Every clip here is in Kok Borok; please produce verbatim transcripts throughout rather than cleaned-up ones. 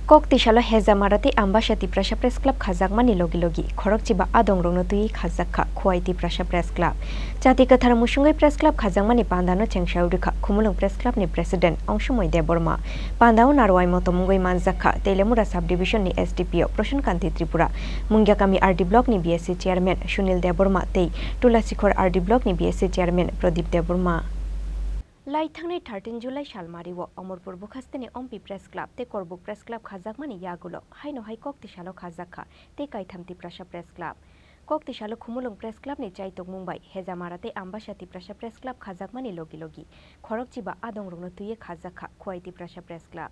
Kok tisalo Hezamara tei Ambasa Tiprasa Press Club khajakmani logi logi khorokchiba adongrokno twiwi khajak kha Khowai Tiprasa Press Club. Chati kwthar musungwi Press Club khajakmani pandano chengsawi rwkha Khumulwng Press Club ni President Ongsumoi Debbarma. Pandao narwai motom wngwi manjak kha Teliamura Sub Division ni S D P O Prasun Kanti Tripura, Mungiakami R D Block ni B S C Chairman Sunil Debbarma tei Tulasikhor R D Block ni B S C Chairman Pradip Debbarma. Lai thangnai thirteen July salmario Omorpur Bukhasteni Ompi Press Club tei Korbuk Press Club khajakmani yagulo haino hai kok tisalo khajak kha tei kaitham Tiprasa Press Club. Kok tisalo Khumulwng Press Club ni chaitokmung bai Hezamara tei Ambasa Tiprasa Press Club khajakmani logi logi khorokchiba adongrokno twiwi khajak kha Khowai Tiprasa Press Club.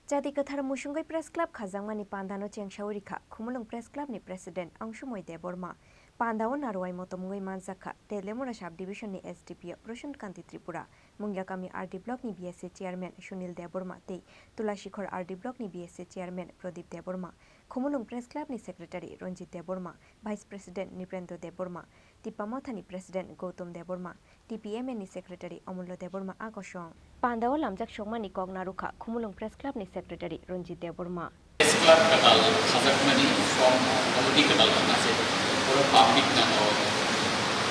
Chati kwthar musungwi Press Club khajakmani pandano chengsawi rikha Khumulwng Press Club ni President Ongsumoi Debbarma. Pandao narwai motom wngwi manjak kha Teliamura Sub Division ni S D P O Prasun Kanti Tripura, Mungiakami R D Block ni B S C Chairman Sunil Debbarma tei Tulasikhor R D Block ni B S C Chairman Pradip Debbarma, Khumulwng Press Club ni Secretary Ranjit Debbarma, Vice President Niprendra Debbarma, Tipamotha ni President Gautam Debbarma, T P M N ni Secretary Omullo Debbarma a kosong. Pandao lamjak songmani kok narwkha Khumulwng Press Club ni Secretary Ranjit Debbarma. Press Club kwtal khajakmani form already kwtal wngna se. Oro public nango,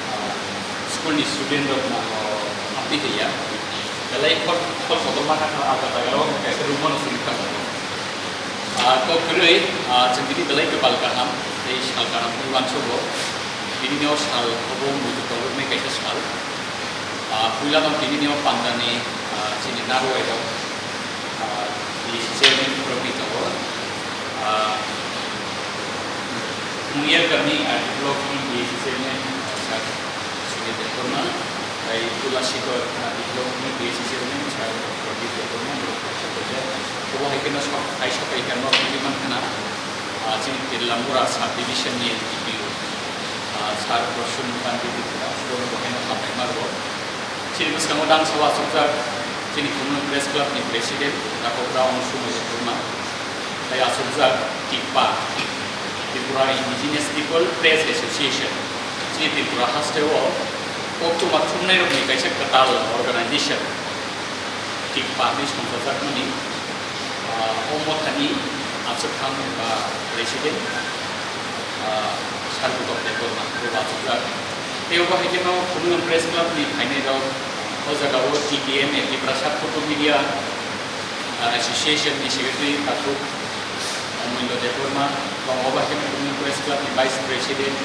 ah, school ni student rok nango, apni kaiya. Belai khor, khor kotorma kha, ah, jaga o kaisa room o no simi kha. Ah, kok kwrwi, ah, chwng tini belai kwpal kaham, tei sal kaham ni uansugo. Tini no sal obo muitu koloknai kaisa sal. Ah, puila no tini no pandani, ah, chini narwai rok, ah, D C chairman rok ni tongo. Ah, Mungiakami R D Block ni D C chairman, ah, sir Sunil Debbarma, tei Tulasikhor R D Block ni D C chairman, sir Pradip Debbarma, borok kaisa kaisa. Obo hai kheno sok, hai sok hai kheno tini man khana, ah, chini Teliamura sub division ni D P O, ah, sir Prasun Kanti Tripura, borok bo haino hambai ma rwo. Chini bwskango dangsa o achukjak chini Khumulwng Press Club ni President Dakhokra Ongsumoi Debbarma, tei achukjak TIPPA, Tripura Indigenous People Press Association, chini Tripura haste o koktwma thumnai rokni kaisa kwtal organization, TIPPA hinwi songchajakmani, ah, o mothani achukthang ba President, ah, Sir Gautam Debbarma bo achukjak. Tei obo hai kheno Khumulwng Press Club ni phainai rok, o jaga o T K M A, Tiprasa Photo Media, ah, Association ni Secretary Takhuk Omullo Debbarma, tongo obo hai kheno Khumulwng Press Club ni Vice President,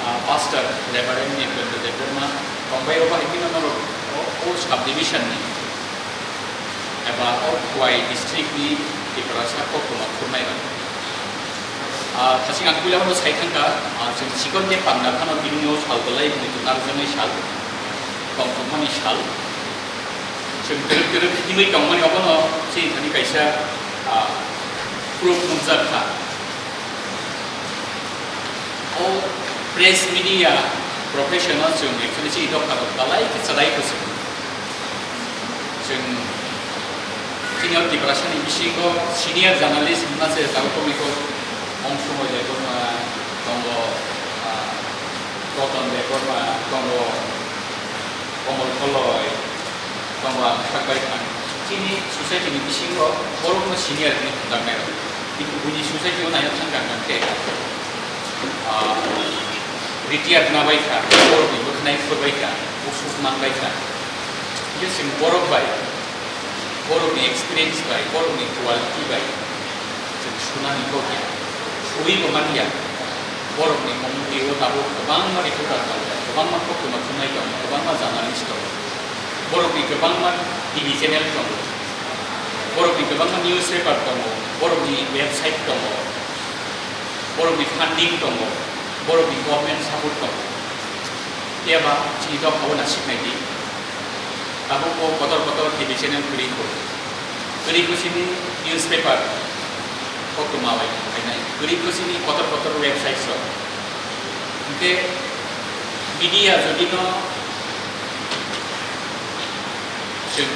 ah, Pastor Reverend Niprendra Debbarma, tongbai obo hai kheno norok o, o sub division ni eba o Khowai district ni Tiprasa koktwma khurnairok. Ah, thasing ang puila no sai thangkha, ah, chwng chikon de panda phano bini no sal belai muitu narwkjaknai sal, tongthokmani sal. Chwng twrwk twrwk himwi tongmani obono chini thani kaisa, ah, proof nukjak kha. O press media profession o chwng actually chini dopha rok belai khe chwrai kwchwng. Chwng chini o Tiprasa ni bisingo senior journalist hwnma se tabuk komiko Ongsumoi Debbarma tongo, ah, Koton Debbarma tongo, Komol Koloi tongo, ang sakbai thang. Chini society ni bisingo borokno senior hinwi phunjaknai rok. Kintu buini society o naina thangkha hwnkhe, ah, retired wngna bai kha, borokni bwkhanai phurbai kha, usuk man bai kha. Hingke chwng borok bai, borokni experience bai, borokni quality bai chwng sunani kok ya, suibo man ya. Borokni community o tabuk kwbangma reporter tongo, kwbangma koktwma thumnai tongo, kwbangma journalist tongo. Borokni kwbangma T V channel tongo, borokni kwbangma newspaper tongo, borokni website tongo, borokni funding tongo, borokni government support tongo. Phiya ba chini dophao nasiknai di. Tabukbo kotor kotor T V channel kwrwi kho. Kwrwi kho simi newspaper koktwma bai phainai. Kwrwi kho simi kotor kotor websites rok. Hwnkhe media jodi no chwng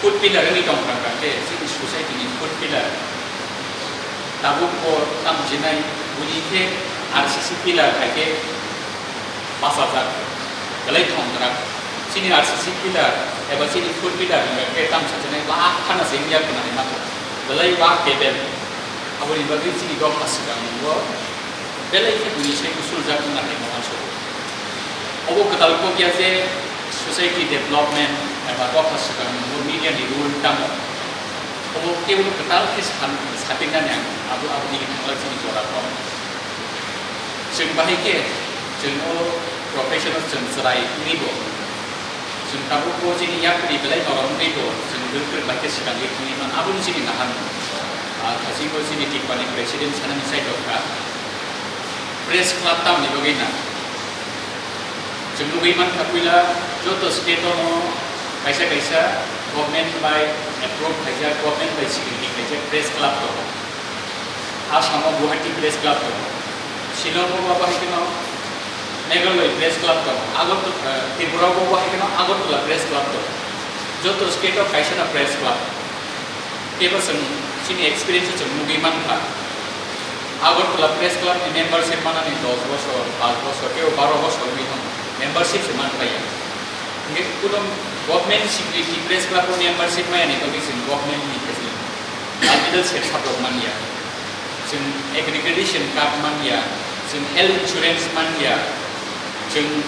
fourth pillar wngwi tong kha, hwnkhe chini society ni fourth pillar. Tabuk bo tamo jinai buini khe R C C pillar hai khe bachajak, belai thongkrak. Chini R C C pillar eba chini fourth pillar hwnkha khe tamo sa jinai ba khana se wngya khna hinma kho. Belai ba kebel, aboni bagwi chini dopha swkangmungo belai khe buini sai kusuljak wngna hai mohan sobo. Obo kwtal kok ya je society development eba dopha swkangmungo media ni role tamo. Obo kebo kwtal khe san-, sapiknani ang abo, aboni thangla chini jora kok. Chwng bahai khe chwng o professional chwng chwrai wngwi bo. Chwng tabuk bo chini yapri belai norok wngwi bo chwng rwkrwk bai khe swkangwi thangwi man, abo wng chini naharmung. Ah, thachingbo chini Tiprani president sanani chaidok kha. Press club tamni bagwi na? Chwng nugwi mankha puila joto state-o no kaisa kaisa government bai approve khaijak, government bai security khaijak press club tongo. Assam-o Guwahati Press Club tongo, Shillong-o bo bahai kheno Meghalaya Press Club tongo, Agartala, eh, Tripura-o bo bahai kheno Agartala Press Club tongo. Joto state-o kaisa na press club. Kebo chwng chini experience-o chwng nugwi mankha. Agartala Press Club ni membership manani dos bosor, paanch bosor, kebo baro bosor wngwi tongo. Membership se manphlaiya. Hingke kuno government security press club-o membership maya ni bagwi chwng government ni facility. Hospital sep saprok manya, chwng accreditation card manya, chwng health insurance manya, chwng,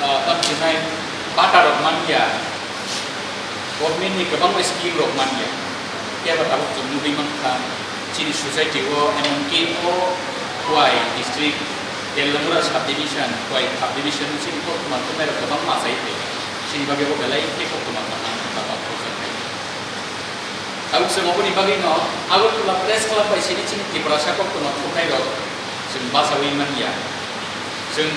ah, tamo khe nai pata rok manya, government ni kwbangma scheme rok manya. Phiya ba tabuk chwng nugwi mankha, chini society o, emonki o Khowai district, Telamura subdivision, Khowai subdivision chini koktwma tongnai rok kwbangma achai phai. Chini bagwi o belai khe koktwma tongna, tongna, tongna. Tabuk chwng oboni bagwino Agartala Press Club bai sini chini Tiprasa koktwma thumnairok chwng bachaui manya. Chwng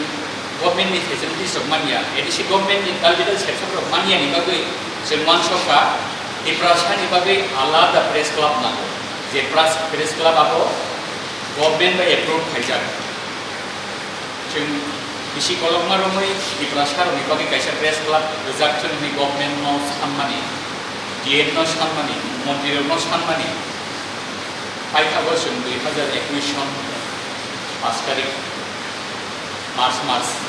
government ni facilities rok manya, A D C government ni dal bidal section rok manya ni bagwi chwng uansukha Tiprasa ni bagwi alada press club nango. Je press, press club abo government bai approve khaijak. Chwng bisi kolokma romwi Tiprasa rokni bagwi kaisa press club rwjak thung hwnwi government no sanmani, D M no sanmani, montri rok no sanmani. Paithago chwng dui hazar ekush son paanch tarik March mas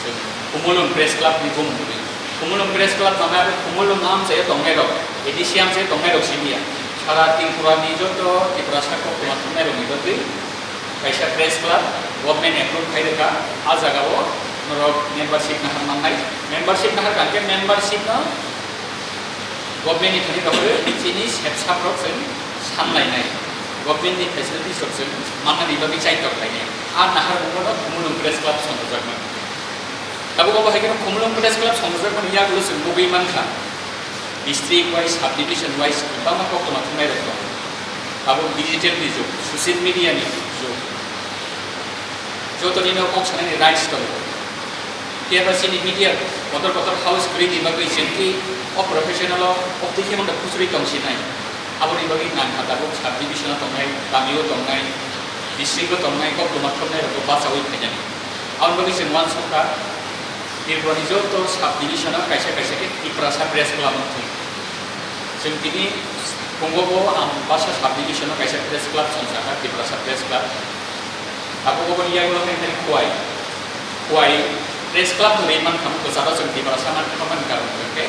chwng Khumulwng Press Club ni bumung rwi. Khumulwng Press Club tongmai abo Khumulwng amchaio tongnai rok, A D C amchaio tongnai rok simi ya. Sara Tripura ni joto Tiprasa koktwma thumnai rokni bagwi kaisa press club government approve khai rwkha, a jagao norok membership nahar mannai. Membership nahar kangkhe membership no government ni thani rok chini sepsap rok chwng sanlainai, government ni facilities rok chwng mannani bagwi chaitok khlainai. A nahar mungno Khumulwng Press Club songjajakmani. Tabuk obo hai kheno Khumulwng Press Club songjajakmani yagulo chwng nugwi mankha. District wise, subdivision wise kwbangma koktwma thumnairok tongo. Tabuk digital ni jug, social media ni jug, jotonino kok sanani rights tongo. Phiya ba chini media kotor kotor house kwrwini bagwi chwngtwi o professional o oktwi khe mangda kuchurwi tongsinai. Aboni bagwi nangkha tabuk subdivision o tongnai, kamio tongnai, district o tongnai, koktwma thumnairokbo bachaui phainani. Aboni bagwi chwng uansukha, Tripura ni joto sub division o kaisa kaisa khe Tiprasa Press Club wng thung. Chwng tini phungo bo ang Basa sub division o kaisa press club songsa kha, Tiprasa Press Club. Abo bo ni yago khe khai Khowai. Khowai Press Club hwnwi man kha, kwcharo chwng Tiprasa man kha man karon hwnkhe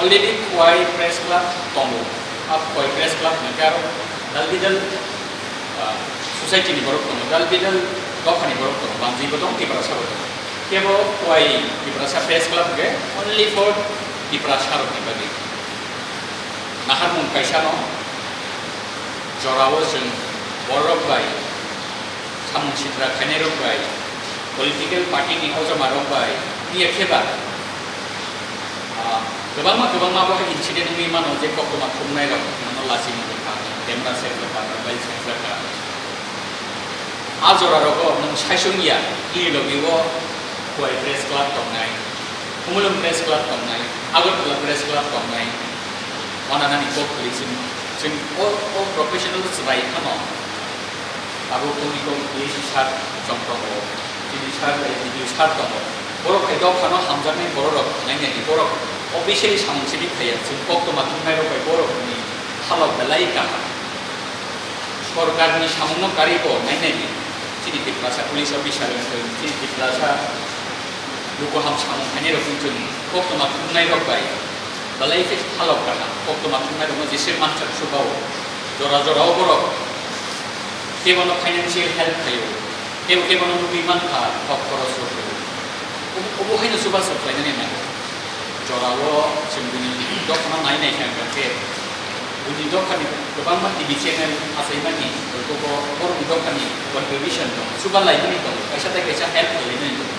already Khowai Press Club tongo. A Khowai Press Club hwnkhe aro dal bidal, ah, society ni borok tongo, dal bidal dophani borok tongo, manjwi bo tongo, Tiprasa bo tongo. Kebo Khowai Tiprasa Press Club hwnkhe only for Tiprasa rokni bagwi. Naharmung kaisa no, jorao chwng bororok bai, samung sitra khainairok bai, political party ni kochoma rok bai, iya khe ba, ah, kwbangma kwbangma bo incident wngwi mano je koktwma thumnairok, mano lachi mungwi kha, camera sejak kha, mobile sejak kha. A jora rogo nwng saisung ya, bini logi o Khowai Press Club tongnai, Khumulwng Press Club tongnai, Agartala Press Club tongnai, wananani kok kwrwi chwng, chwng o, o professional chwrai phano abo tongwi kok D C sir chwng tongo, chini sir, D D O sir tongo. Borok hai dophano hamjaknai bororok nainani borok officially samung simi khaiya, chwng koktwma thumnairok bai borokni halok belai kaham. Sorkarni samungno karwi bo nainani chini Tiprasa police officer wng thung, chini Tiprasa luku ham samung khainairok wng thung, koktwma thumnairok bai belai khe halok kaham, koktwma thumnairokno jese mansak se bao. Jora jora o borok kebono financial help khlaio, kebo kebono nugwi mankha kok khoroch rok rw. Obo, obo haino chubachu khlainani nango. Jora o chwng bini dophano nai nai kha khe, bini dophani kwbangma T V channel achaimani, borokni dophani contribution dong, chuba laimani dong, kaisa tei kaisa help khlaimani dong.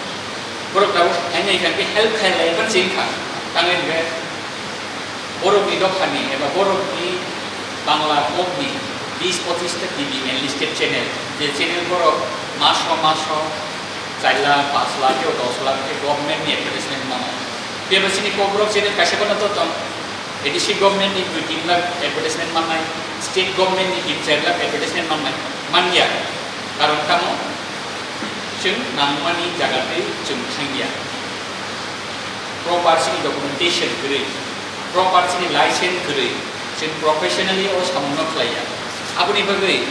Borok tabuk nai nai kha khe help khlai lai phano chini kha, tangwi hwnkhe. Borokni dophani eba borokni Bangla kokni bis pochis ta T V enlisted channel, je channel borok maso maso char lakh, panch lakh, tei dos lakh khe government ni advertisement mano. Bebak chini Kokborok channel kaisa phano to tong, A D C government ni dui tin lakh advertisement mannai, state government ni tin char lakh advertisement mannai, manya. Karon tamo chwng nangmani jaga tei chwng thangya. Proper chini documentation kwrwi, proper chini license kwrwi, chwng professionally o samungno khlaiya. Aboni bagwi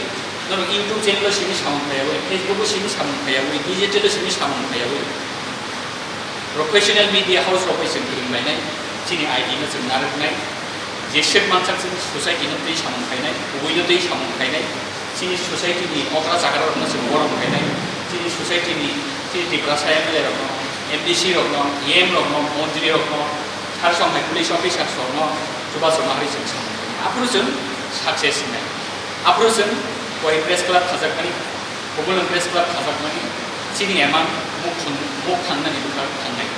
norok YouTube channel o simi samung khlaiyawi, Facebook o simi samung khlaiyawi, digital o simi samung khlaiyawi. Professional media house rok bai chwng kwrwng lainai, chini I D no chwng narwknai, jeswk mansak chwng society no twi samung khlainai, kubui no twi samung khlainai. Chini society ni okra chakrarokno chwng borom khainai, chini society ni, chini Tiprasa M L A rokno, M D C rokno, E M rokno, montri rokno, sar song hai police officers rokno chubachu ma hai chwng samung khainai. Aphuru chwng success wngnai. Aphuru chwng koi press club khajakmani, Khumulwng press club khajakmani, chini emang muk thang-, muk thangnani bwkha thangnai.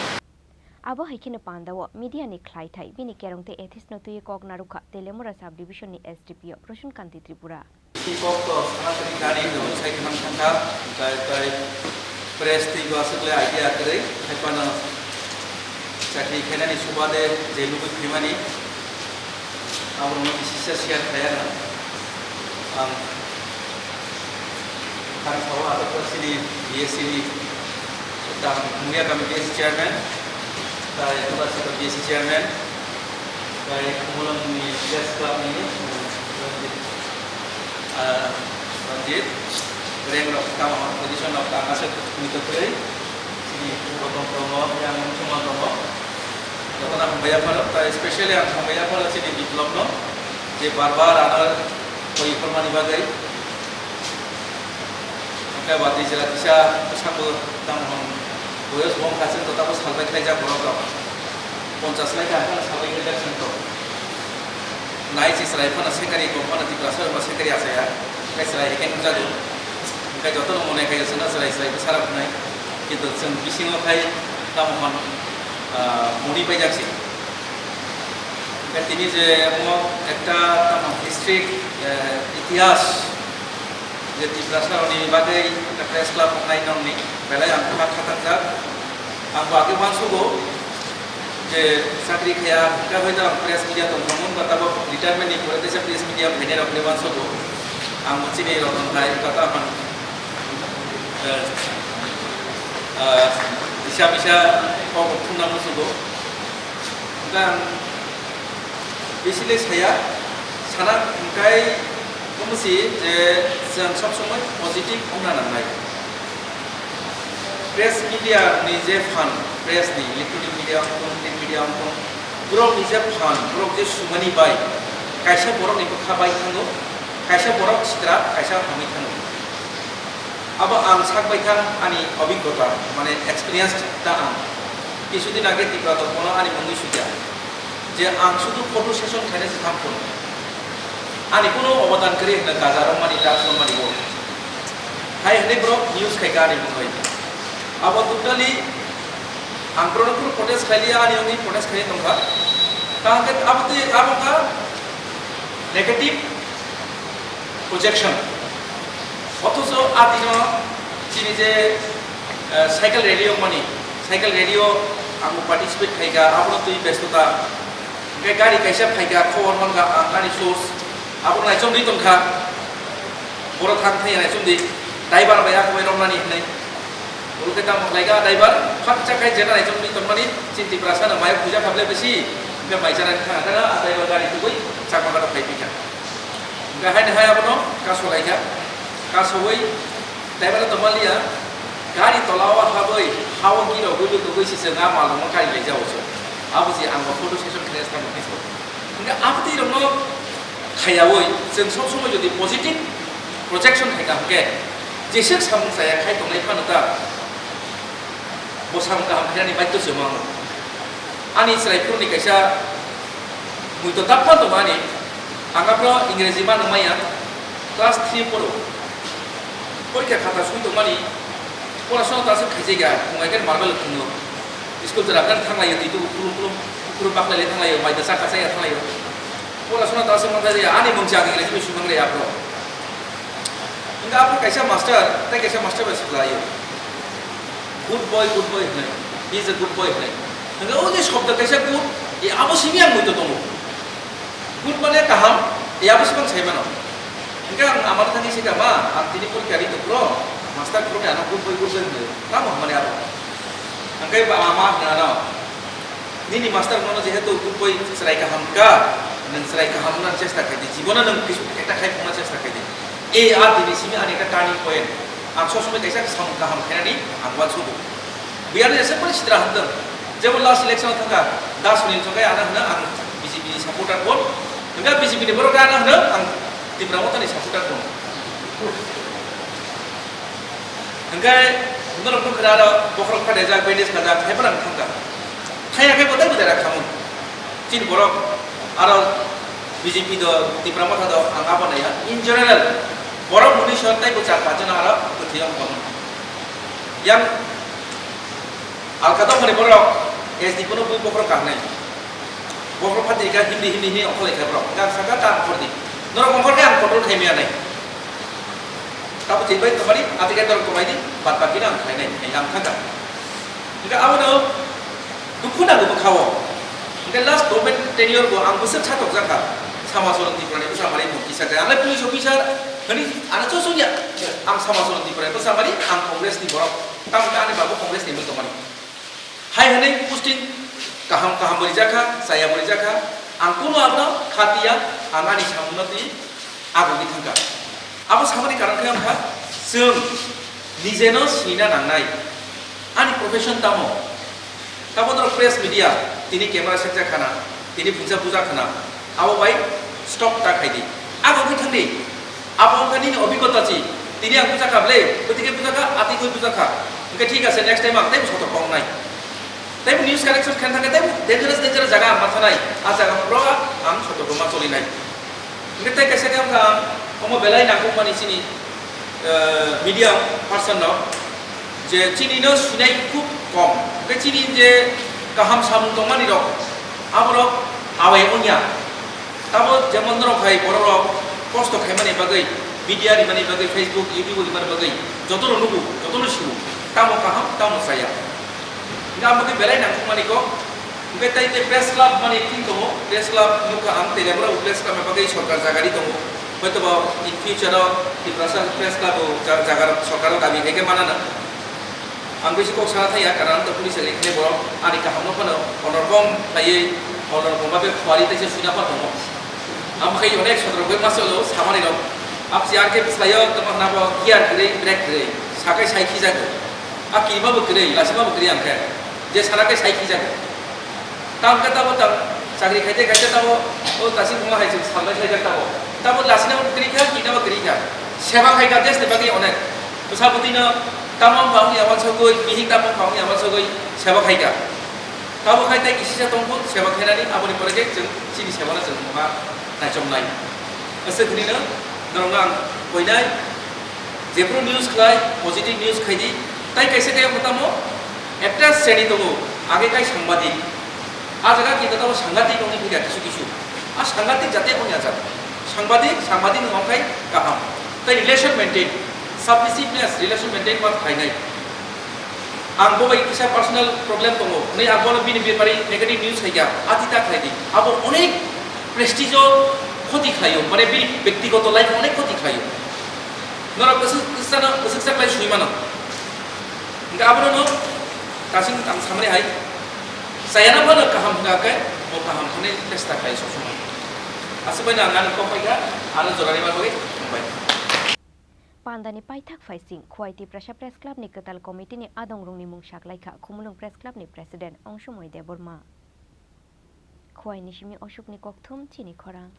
Abo hai kheno pandao media ni khlaithai bini kerong tei ethics no twiwi kok narwkha Telemura sub division ni S D P O Prasun Kanti Tripura. Kok to sanatari gari no sai kham thangkha, tai tai press twi bo aswk le idea kwrwi, hai phano chakri khainani subade je lugui phaimani, aborokno kisa share khai ano ang. Thani sao aswk chini B S C ni tang Muya kami B S C chairman, tai Kulasika B S C chairman, tai Khumulwng ni press club ni, uh, Ranjit, ah, Ranjit, rank rok tamo position rok tang aswk ni kwtwi chini Gautam tongo, yang Muchungo tongo. Jotono hambai yapharo, tai specially ang hambai yapharo chini Biplop no, je bar bar ano koi khormani bagwi. Hwnkhe watwi jora kisa bwsakbo tamo hwn boyos bo wngkha, chwng to tabuk salbai khlaijak borok rok. Ponchas lai kha phano salbai khlaijak chwng to. Nai se chwrai phano sekari, kok phano Tiprasa rokno sekari achaiya. Hwnkhe chwrai hai khe nukjago. Hwnkhe jotono mone khaio chwngno chwrai chwrai bwsa rok hwnwi. Kintu chwng bisingo khai tamo hwn, ah, muni paijak se. Hwnkhe tini je omo ekta tamo history, eh, itihas je Tiprasa rokni bagwi ekta press club wngnai nokni belai ang kha khatakjak. Ang bo age uansugo je chakri khaya hwnkhe hoi to ang press media tongthokmung ba tabuk retirement ni pore teisa press media phainai rokni uansugo. Ang bo chini rok tongthai ba tamo, eh, eh, bisa bisa kok thumna musugo. Hwnkhe ang bisi le saya, sana hwnkhe omo si je chwng sob somoi positive wngna nangnai. Press media ni je phan, press ni, electronic media wngthung, print media wngthung, borok ni je phan, borok je sumani bai, kaisa borok ni bwkha bai thango, kaisa borok sitra, kaisa hamwi thango. Abo ang sak bai thang ani obiggota, mane experience ta ang. Kisudin age Tipra Tormono ani mungwi sudia. Je ang sudu photo session khainai se tham phone. Ani kuno obodan kwrwi hwnkhe gaja rwmani, drugs rwmani bo. Hai hwnwi borok news khai kha ani mungwi. Abo totally ang borokno phuru protest khai liya, ani wngwi protest khai tongkha. Kaham khe abo twi abo kha negative projection. Othocho a dino chini je, eh, cycle rally wngmani, cycle rally o ang participate khaikha, abono twi bestota. Hwnkhe gari kaisa phaikha, khobor mankha ang ani source, abo naichomwi tongkha. Boro thang thai naichomdi, driver bai a kowai romnani hinwi. Boro khe tamo khlaikha, driver phakcha khai jena naichomwi tongmani, chini Tiprasa no mayok puja khaple bisi, hwnkhe bai chanani thang thang a driver gari tubui chakma gana phai phikha. Hwnkhe haini hai abono kaso laikha, kasowi driver tongmaliya, gari tola o habwi, ha o girogwi lutugwi se chwng a malrokno kari laijao chwng. Abo se ang bo photo session khe tamo khe so. Hwnkhe abtwi rokno Khayawi, chwng sob somoi jodi positive projection khaika hwnkhe, jeswk samung chaya khai tongnai phano ta, bo samung kaham khainani baidhyo se wng. Ani chwrai phuruni kaisa muitu tabphano tongo ani, ang aphro Ingreji mano maya, class three phoro porikha khata swi tongmani, porasona ta aswk khaijak ya, phungai khe marble thwngwi, school jora khe thanglaio, twi tubu khulum khulum, khulum baklailai thanglaio, mai da chakha chaya thanglaio. Porasona ta aswk manthai ya, ani mung chang Ingreji bai swimang re aphro. Hingke aphro kaisa master, tei kaisa master bai swklaio. "Good boy, good boy," hinwi. "He is a good boy," hinwi. Hingke o je shobdo kaisa good, e abo simi ang muitu tongo. Good mane kaham, e abo simi ang sai mano. Hingke ang amar thani se kama, ang tini porikha ri tongphro, master phuru ano good boy, good boy hinwi. Tamo hamani abo. Hingke ba ama hinwi ano. Nini master nono jehetu good boy chwrai kaham ka, nwng chwrai kaham wngna chesta khai di, jibono nwng kisu ekta khai phunukna chesta khai di. E a dini simi ani ekta turning point. Ang sob somoi kaisa samung kaham khainani ang uansugo. Biyani jesa pori sitra hamtwng. Jebo last election o thangkha, Das Sunil Chongkai ano hwno ang B J P ni supporter bon. Hwnkhe B J P ni borok ano hwno ang Tipra Motha ni supporter bon. Hwnkhe norok nukha aro bokhorok phaidajak, bandage khajak, hai phano ang thangkha. Thaya khe bo tei bo dera khamung. Chini borok aro B J P do, Tipra Motha do, ang abo naiya. In general, borok muni sor tei bo char panch jona aro kwthwi wng tong. Yang alka dophani borok S D P no bui bokhorok kahnai. Bokhorok phatri kha hindi, hindi, hindi ongkhorlai kha borok. Hwnkhe ang sakha ta ongkhordi. Norok ongkhor khe ang control khai maya nai. Tabo twi bai tongmani, ati khe norok tongmani, bad baki no ang khlainai, ang thangkha. Hingke abono dukhu nango bwkha o. Hingke last government tenure bo ang bwswk sa tokjakha. Sama Solon Tripura ni bwsa mari mung kisa khe. Ang le police officer, hani ano chosong ya. Ang Sama Solon Tripura ni bwsa mari, ang Congress ni borok. Tamo khe ani babu Congress ni mung tongmani. Hai hwnwi posting kaham kaham bo rijak kha, chaya bo rijak kha. Ang kunu abono khatiya, ang ani samungno twi agugwi thangkha. Abo samani karon khe wngkha, chwng nijeno sinina nangnai. Ani profession tamo? Tamo norok press media, tini camera sekjak khana, tini phunsa bujak khana. Abo bai stop ta khai di. Abo wngwi thang di. Abo wngkha nini obhiggota si. Tini ang bujakha ble, bwtwi khe bujakha, ati khe bujakha. Hwnkhe thik ase, next time ang teibo sotok wngnai. Teibo news correction khaina thangkhe teibo dangerous, dangerous jaga ang ma thanai. A jaga phuru ang sotok ma cholinai. Hwnkhe tei kaisa khe wngkha ang omo belai nangkukmani chini eh, media person rok je chini no sinai khub kom. Hwnkhe chini je kaham samung tongmani rok, aborok awai wngya. Tamo jemon norok hai borok rok kosto khaimani bagwi, media rimani bagwi, Facebook, YouTube rimani bagwi jotono nugo, jotono sio, tamo kaham, tamo chaya. Hingke amo khe belai nangkukmani kok. Hingke tei tei press club mani thing tongo, press club nukha ang, tei lepra bo press club ni bagwi sorkar jaga ri tongo. Hoito ba in future o Tiprasa press club bo ja-, jaga rok sorkar o dabi khe khe manana. Ang bisi kok sana thaya, karon to police ni khe borok ani kaham no phano honor kom khaiwi, honor kom ba be khwari tei se suina pha tongo. Amo khe onek sodrok bai masa ulo samani rok. Apsi ar khe bwsai o tamo hwnba kiyar kwrwi, brake kwrwi, sakai sai khijago. A kirima bo kwrwi, lasima bo kwrwi ang khe. Je sana khe sai khijago. Tam khe tamo tam chakri khaite khaite tamo o tasi buma hai chwng salbai khaijak tamo. Tamo lasina bo kwrwi kha, kirima bo kwrwi kha. Seba khai kha, desh ni bagwi onek. Bwsa bwtwi no tamo wngkha wngya wansugwi, bihik tamo wngkha wngya wansugwi seba khai kha. Tamo khai tei kisisa tongkhu seba khainani, aboni pore khe chwng chini sebano chwng ma naichomnai. Aswk hinwi no norokno ang koinai, jephru news khlai, positive news khai di, tai kaisa khe wngkha tamo ekta sreni tongo, age kai sangbadik. A jaga kinto tamo sangadik wngwi phikha kisu kisu. A sangadik jate wngya jak. Sangbadik, sangbadik wng khai kaham. Tai relation maintain, submissiveness, relation maintain ma khlainai. Ang bo bai kisa personal problem tongo, hwnwi ang bono bini bepari negative news hai kha, ati ta khlai di. Abo onek prestige o khoti khlaio, mane bini bektigoto life o onek khoti khlaio. Norok bwswk, bwswk, bwswk sa khlai sui mano. Hingke abono no kasing ang samani hai, chayana phano kaham hwnkha khe, bo kaham hwnwi chesta khlai sob somoi. Aswk bai no ang ani kok pai kha, ano jorani bagwi hambai. Pandani paithak phaising, Khowai Tiprasa Press Club ni kwtal committee ni adongrokni mung saklaikha Khumulwng Press Club ni President Ongsomoi Debbarma. Khowai ni simi Ashok ni kokthum chini khorang.